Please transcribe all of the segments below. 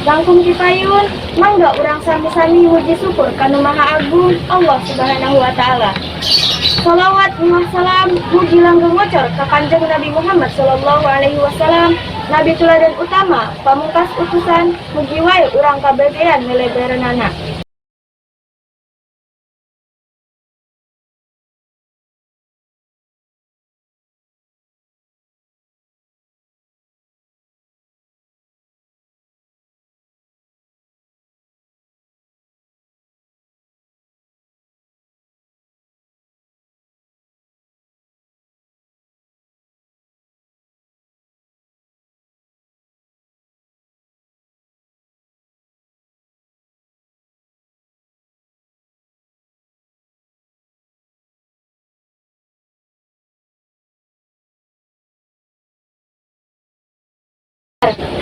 Langkung ti payun, mangga urang sami-sami muji syukur ka Nu Maha Agung, Allah Subhanahu wa Ta'ala. Salawat miwah salam mugi langgeng ngocor ka Kanjeng Nabi Muhammad sallallahu alaihi wasallam, nabi tuladan utama, pamungkas utusan, mugi wae urang kabagean meleberenana.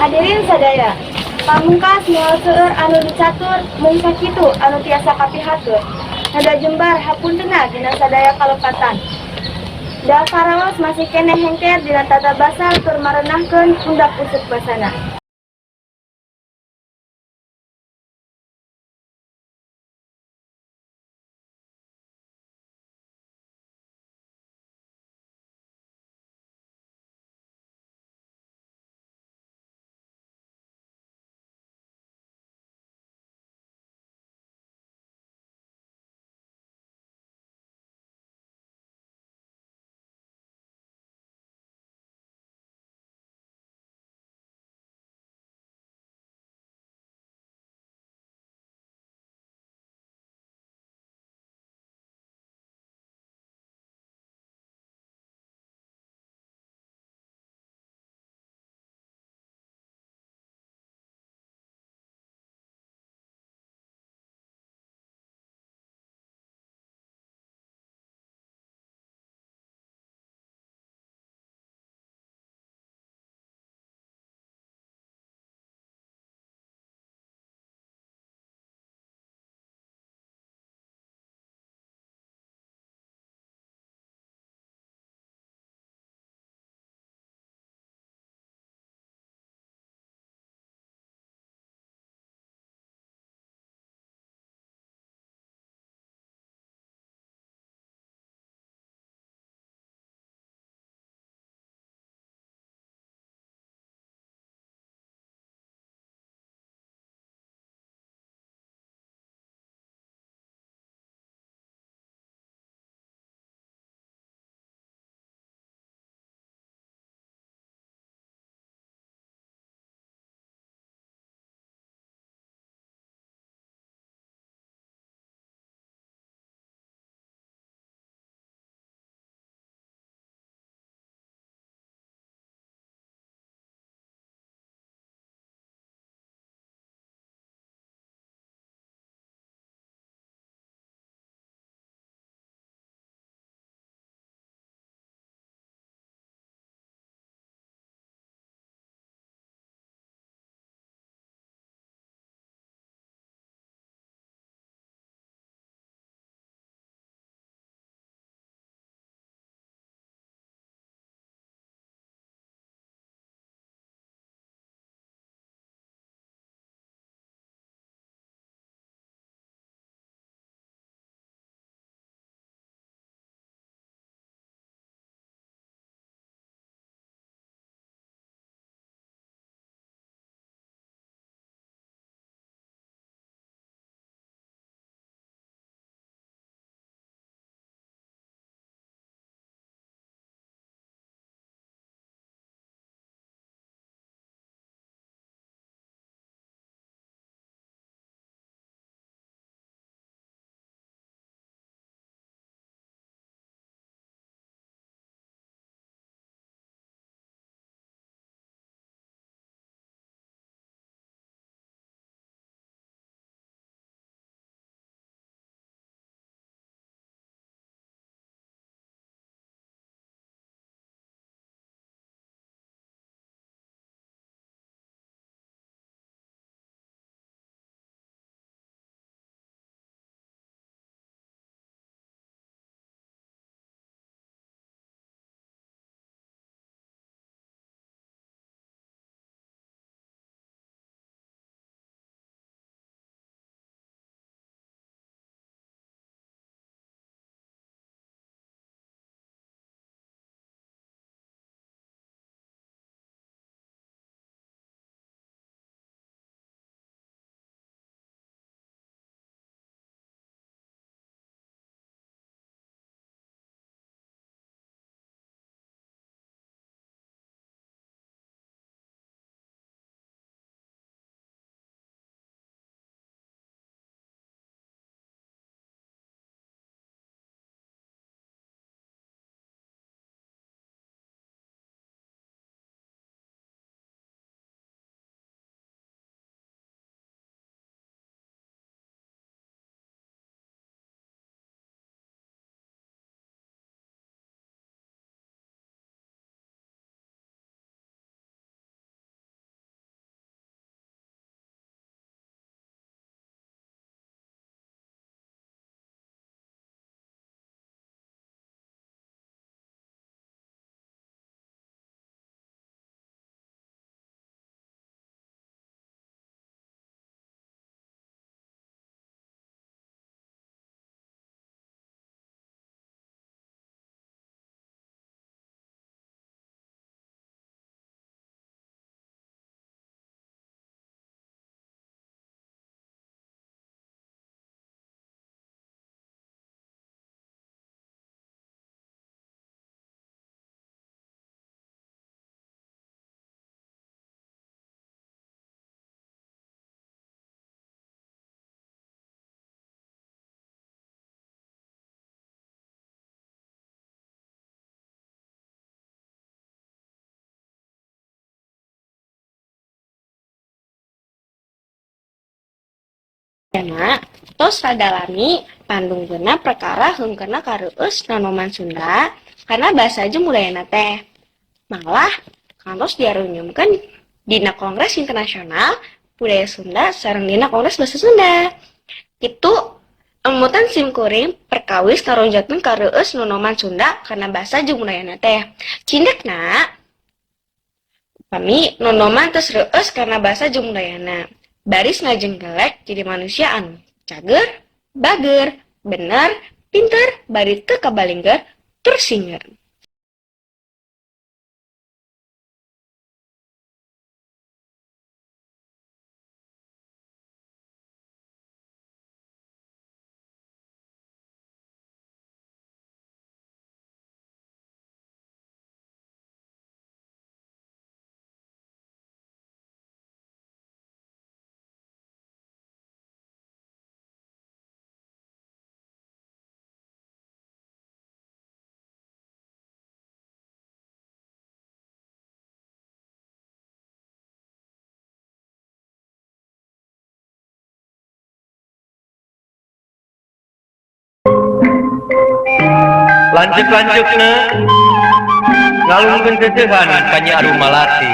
Hadirin sadaya, pamungkas moal seueur anu dicatur, mung sakitu anu tiasa kapihatur. Nada jembar hapuntenna dina sadaya kalepatan. Da karaos masih keneh hengker dina tata basa tur marenahkeun undak usuk basana. Ayeuna tos rada lami pandungkeunna perkara heungkeunna kareueus nonoman Sunda kana basa jeung budayana teh. Malah kantos diarunyumkeun dina Kongres Internasional Budaya Sunda sareng dina Kongres Basa Sunda. Kitu emutan simkuring perkawis ngaronjatkeun kareueus nonoman Sunda kana basa jeung budayana teh. Cindekna upami nonoman tos reueus kana basa jeung budayana. Baris ngajenggelek jadi manusia anu cager, bager, bener, pinter, bari teu kabalingger tur singer. Lanceuk-lanceukna ngalungkeun seuseuhan ka Nyi Arum Malati.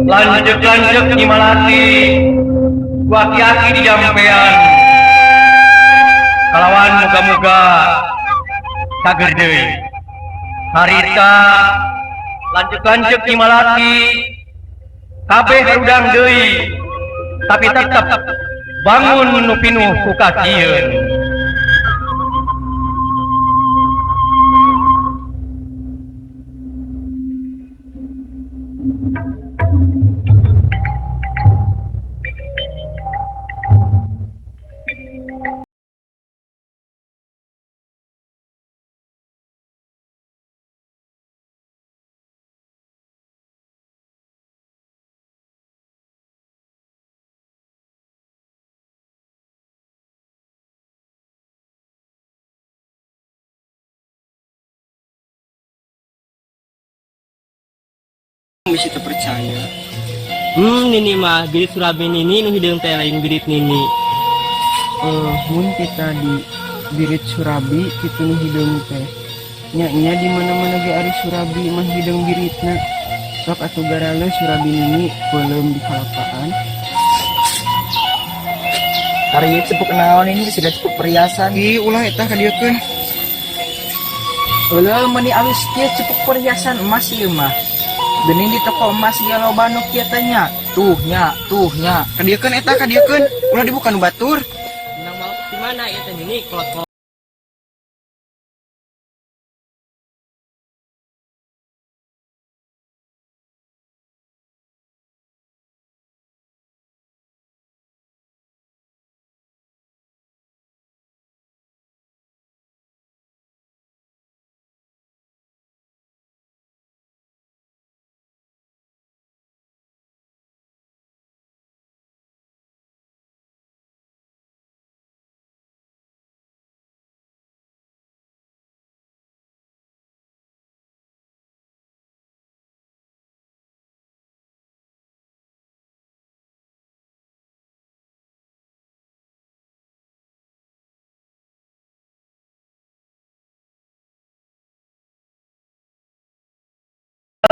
Lanceuk-lanceuk Nyi Malati ku aki-aki di jampean kalawan muga-muga cager deui. Harita lanceuk-lanceuk Nyi Malati kabeh harudang deui tapi tetep bangun nu pinuh ku kasieun. Bisa terpercaya. Nini mah birit surabi nini nu hideung teh lain birit nini. Mun kita di birit surabi kitu nu hideung teh. Nya nya di mana-mana ge ari surabi mah hideung biritna. Sok atuh garale surabi nini peuleum di kalapaan. Ari ieu cepuk naon ini siga cepuk perhiasan. Ih, ulah eta kadieukeun. Eueuh, meuni alus kieu cepuk perhiasan emas ieu mah. Geuning di toko emas ge loba nu kieu teh nya. Tuh nya, tuh nya. Kadieukeun eta kadieukeun. Ulah dibuka nu batur. Menang balap di mana ya teh Nini kolot.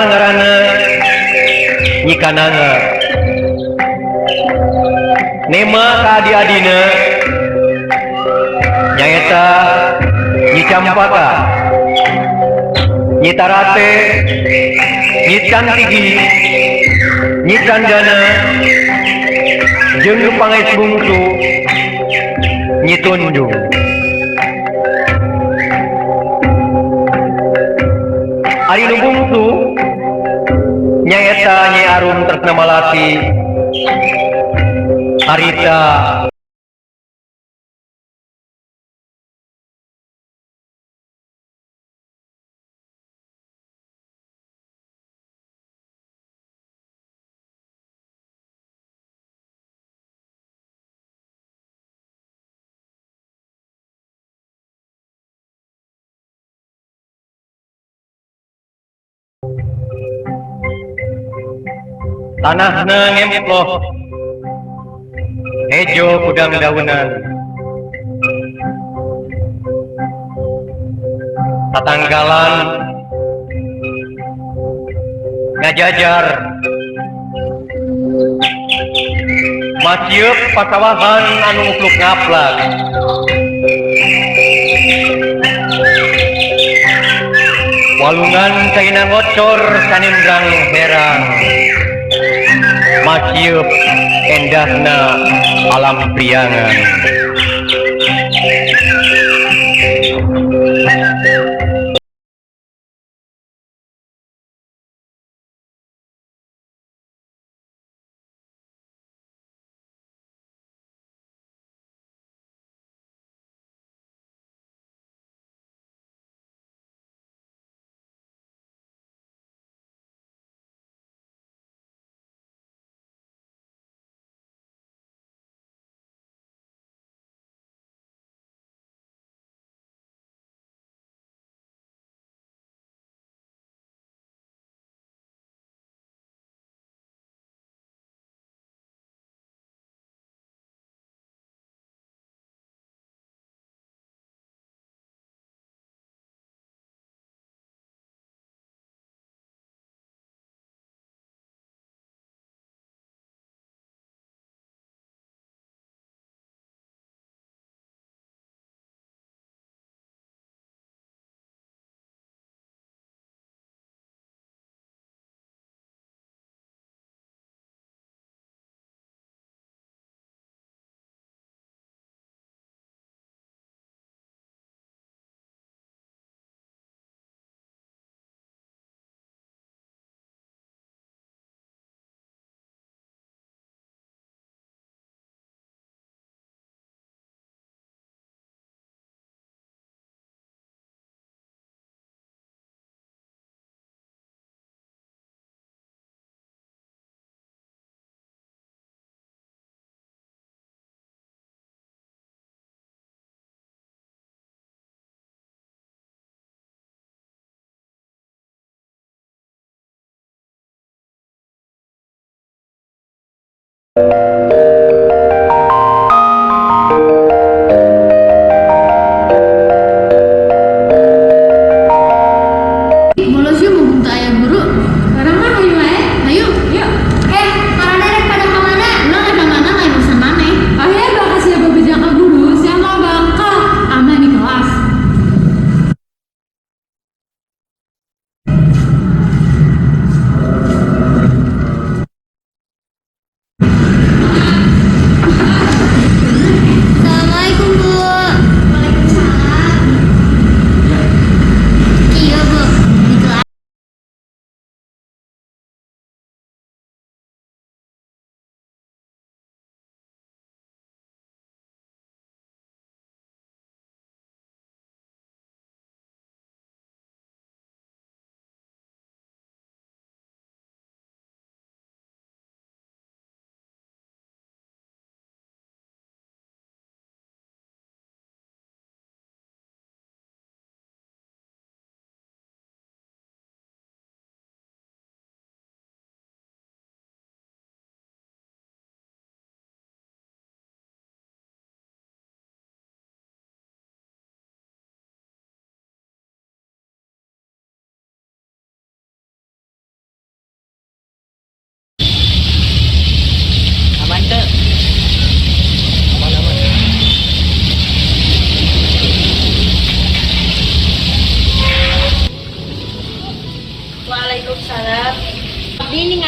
Ngaranna Nyi Kananga. Nema ka adi-adina nyaeta Nyi Campaka, Nyi Tarate, Nyi Cantigi, Nyi Candana, jeung nu pangaes bungsu Nyi Tunjung. Ari nu bungsu nyaeta Nyi Arum Tresna Malati harita. Tanahna ngemploh hejo kudang daunan, tatanggalan ngajajar masieuk pasawahan anu mukluk ngaplak. Walungan caina ngocor sanindrang herang, masieuk endahna alam priangan. Bolos yuk mumpung teu aya guru. Sekarang mah hayu wae. Hayu, yuk. Eh, marana rek pada ka mana? Urang rek ka mana lain urusan maneh. Akhirnya bakal siapa.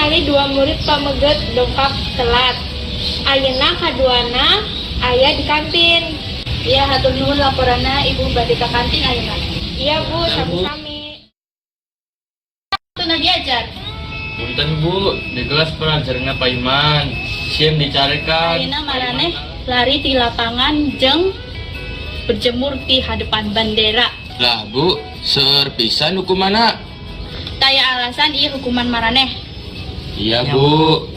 ningali dua murid pameget dongkap telat. Ayeuna kaduana aya di kantin. Iya, hatur nuhun laporanna, Ibu bade ka kantin ayeuna. Iya, Bu, sami-sami. Teu diajar. Punten Bu, di kelas pelajaranna Pak Iman. Sieun dicarekan. Ayeuna maraneh lari di lapangan jeung berjemur di hadapan bendera. Lah Bu, seueur pisan hukumanna. Taya alasan ieu hukuman maraneh. Iya Bu.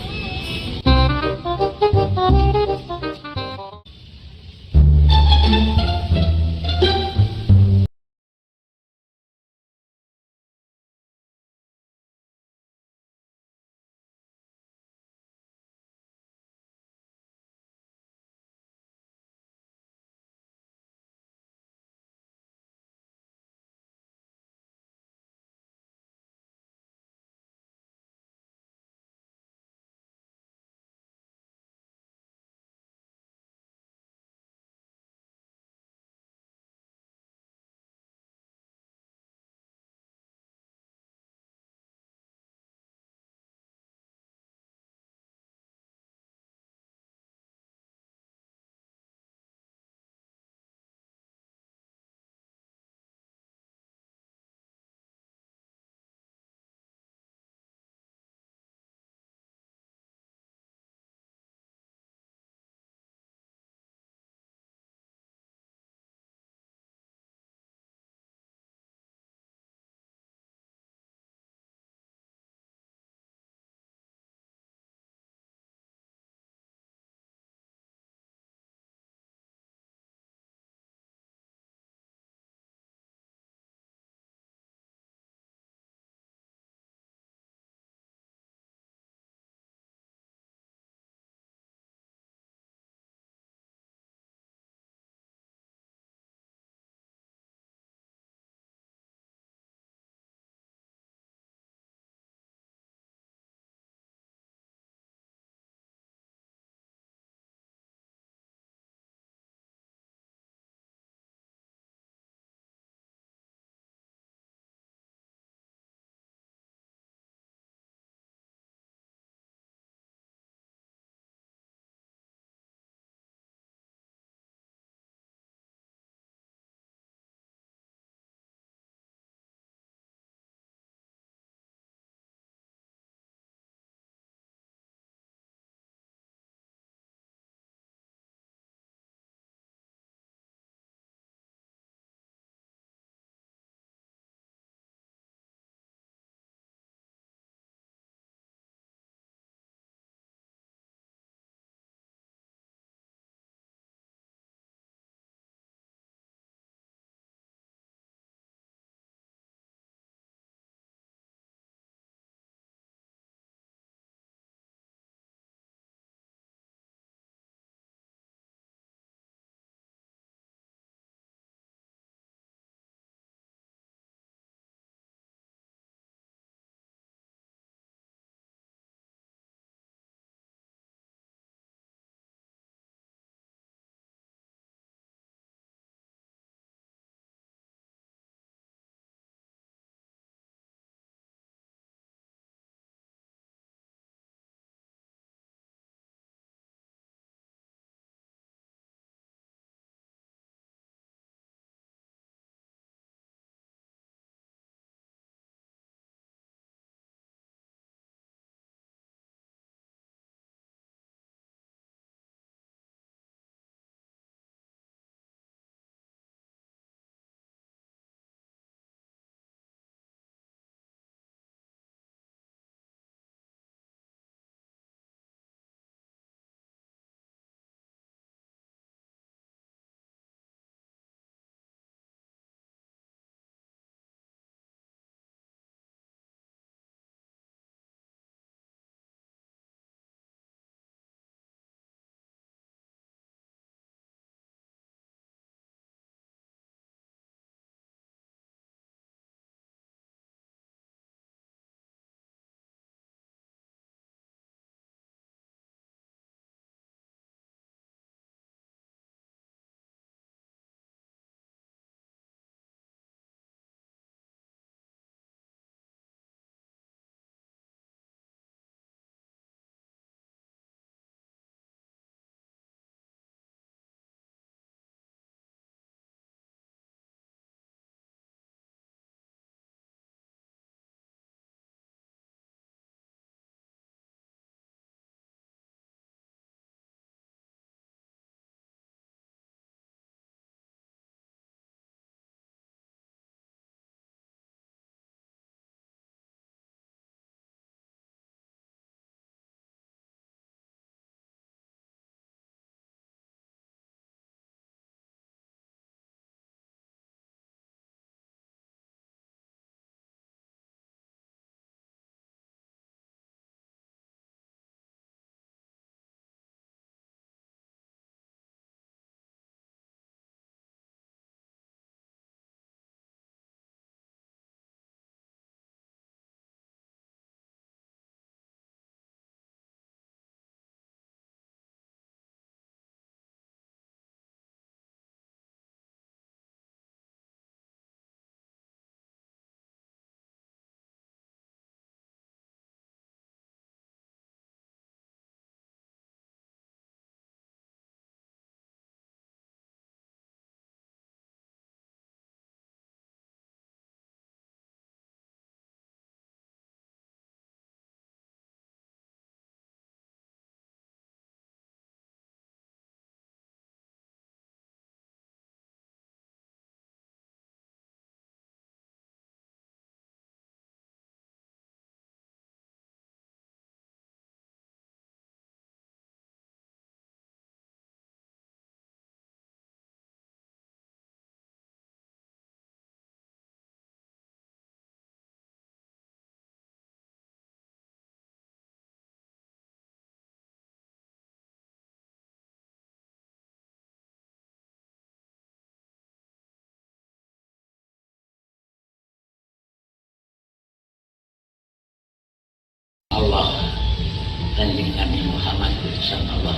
Kanjeng Nabi Muhammad utusan Allah.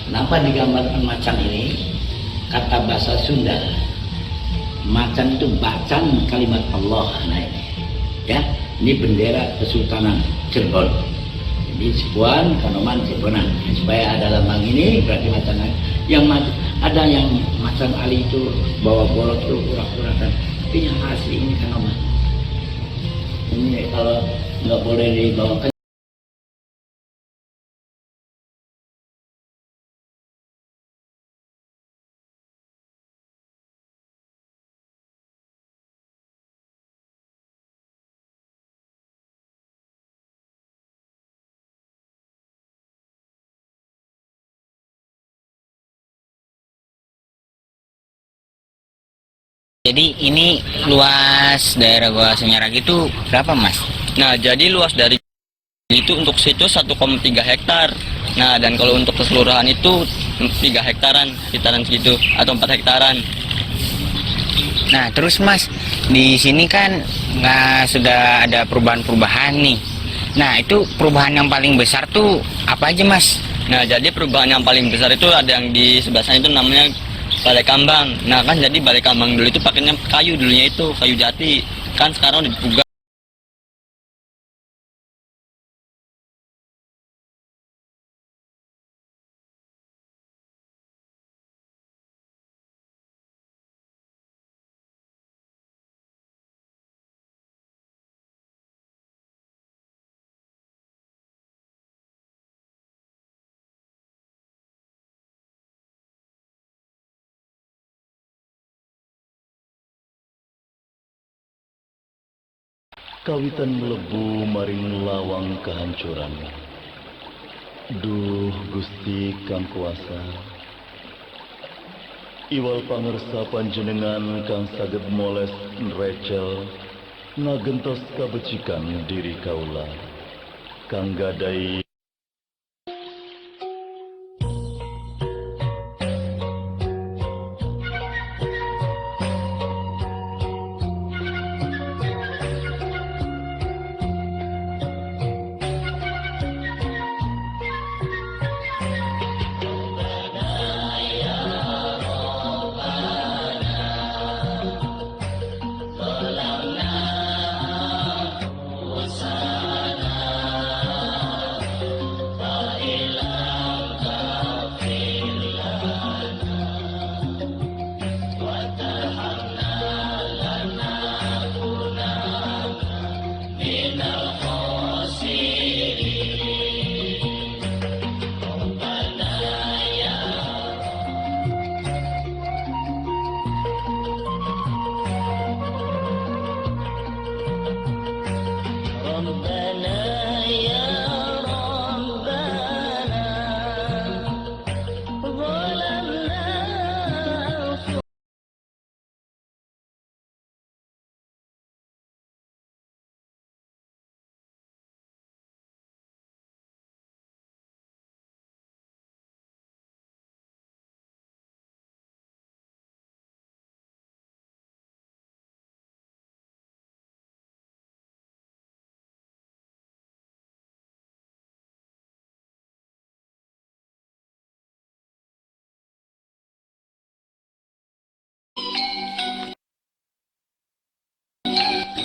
Kenapa digambarkan macan ini? Kata bahasa Sunda, macan itu bacaan kalimat Allah. Nah ini, ya, ini bendera Kesultanan Cirebon. Jadi Sepuhan, Kanoman, Cirebonan. Ya, supaya ada lambang ini berarti macan. Yang ada yang macan Ali itu bawa bolot itu urak-urakan. Tapi yang asli ini Kanoman. Ini kalau nggak boleh dibawa ke. Jadi ini luas daerah Goa Sunyaragi itu berapa, Mas? Nah, jadi luas dari itu untuk situs 1,3 hektar. Nah, dan kalau untuk keseluruhan itu 3 hektaran, sekitaran segitu atau 4 hektaran. Nah, terus Mas, di sini kan nggak sudah ada perubahan-perubahan nih. Nah, itu perubahan yang paling besar tuh apa aja, Mas? Nah, jadi perubahan yang paling besar itu ada yang di sebelah sana itu namanya Balai Kambang. Nah, kan jadi Balai Kambang dulu itu pakainya kayu dulunya itu, kayu jati. Kan sekarang udah dipugar. Kawitan mlebu maring lawang kehancuran. Duh Gusti kang kuasa, iwal pangersa panjenengan kang saged moles nrecel ngagentos kabecikan diri kaula kang gadai.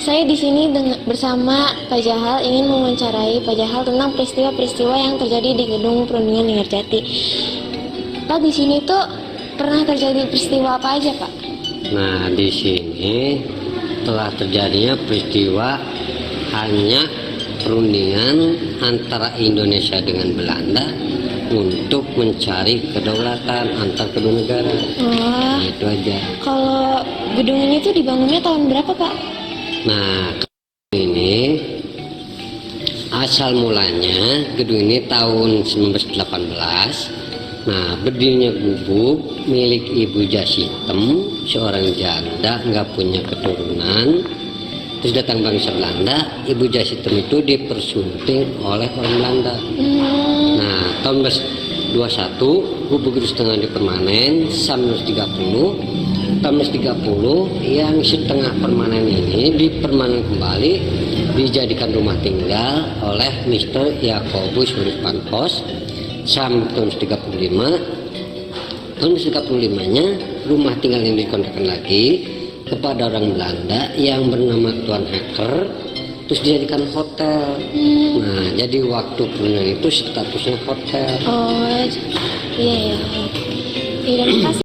Saya di sini bersama Pak Jahal ingin mewawancarai Pak Jahal tentang peristiwa-peristiwa yang terjadi di Gedung Perundingan Linggarjati. Pak, di sini tuh pernah terjadi peristiwa apa aja, Pak? Nah, di sini telah terjadinya peristiwa hanya perundingan antara Indonesia dengan Belanda untuk mencari kedaulatan antar kedua negara. Wah. Nah, itu aja. Kalau gedung ini tuh dibangunnya tahun berapa, Pak? Nah, ini asal mulanya gedung ini tahun 1918. Nah, berdirinya gubuk milik Ibu Jasitem, seorang janda nggak punya keturunan. Terus datang bangsa Belanda, Ibu Jasitem itu dipersunting oleh orang Belanda. Nah, tahun 1921 gubuk itu setengah dipermanen, sampai 1930 Tahun 1930 yang setengah permanen ini dipermanen kembali, dijadikan rumah tinggal oleh Mr. Jacobus Van Os sampai tahun 35. Tahun 35-nya rumah tinggal ini dikontrakkan lagi kepada orang Belanda yang bernama Tuan Hacker, terus dijadikan hotel. Nah, jadi waktu punya itu statusnya hotel. Oh, iya iya. Iya, makasih.